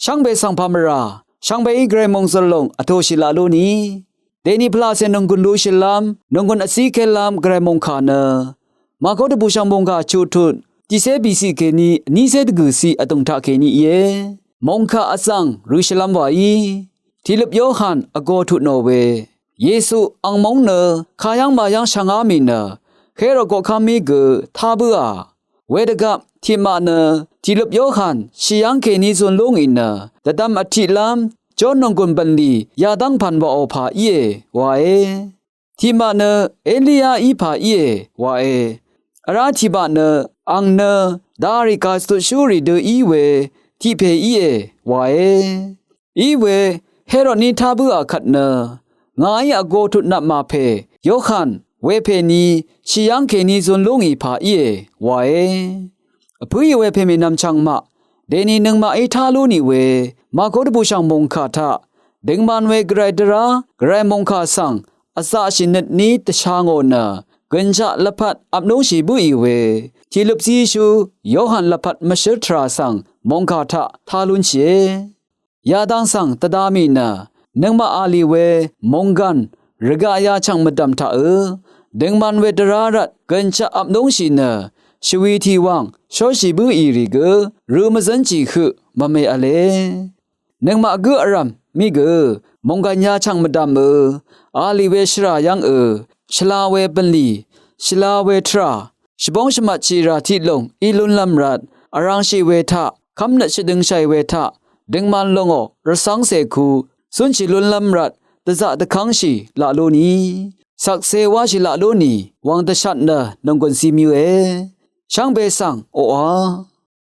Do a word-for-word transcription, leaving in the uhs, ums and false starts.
Shvngbe svng pà mvrà, shvngbeí gvray mòngzø̀l lòng vtōshì laq lú nì. Dèni pvlacè nònggùn lushìlv́m, nònggùn vzíkélv́m gvray mòngkà nø, Màkó dvbùshv̀ng mòngkà chuqtut tiqcé bìciq kèní vnícé dvgø̀ciq vdùng taqkèní íe. Mòngkà vzv̀ng rø̄shìlv́m wàí, tìløp Yohan vgō tut nò we, Yesu ang móng nø kayv́ng mayv́ng shvngá mì nø, Herod koqkv́mí gø tá bǿà. Wedvgvp tiqmaq nø tìløp Yohan shì yv́ng kèní zun lú ngì nø, dvdvm vtiqlv́m Jon nònggùn bv̀nlì yadv́ng pv̀n wàò pà íe wae. Tiqmaq nø Eliyaí pà íe wae. Vrá tiqmaq nø ang nø darì gàcvtutshúrì dø í we tiq pè íe wae. Iwe Herodní tá bǿà kvt nø, ngàí vgō tut nvpmà pè Yohan wepèní shì yv́ng kèní zun lú ngì pà íe wae. Vpǿì wepè mìnvm chvngmaq, dèni nøngmaqí tá lú nì we, Màkó dvbùshv̀ng mòngkà taq døngman we gvray dvrá gvray mòngkà svng vzaqshì nøtní dvsha ngò nø, gø̀nshaq lvpat vp lúngshì bǿì we, tìløp zíshú Yohan lvpat mvshǿl tvrà svng mòngkà taq tá lúnshìe. Yadang svng dvda mì nø, nøngmaq a lì we mònggàn rvgaq yachv̀ng mvdv̀m taqø, døngman we dvrá rvt gø̀nshaq vp lúngshì nø, shvwi tìwàng shóshì bǿì rì gø rø mvzǿnshì høq mvme v̄le. Nøngmaq gǿ vrv̀m mí gø mònggàn yachv̀ng mvdv̀mø, a lì we shvrà yv́ngø, shvla we bv̀nlì, shvla we tvrà, shvbóng shvmvtshì rà tiq lòng í lúnlv́m rvt, vrangshì we taq, kv́mnøt shvdøngshàì we taq, døngman lòngò rvcv́ngcè ku zúnshì lúnlv́m rvt, dvzaq dvkv́ngshì laq lú nì, shvkse wáshì laq lú nì, wvng dvshat nø nònggùn zimyøe. Shvngbe svng oqà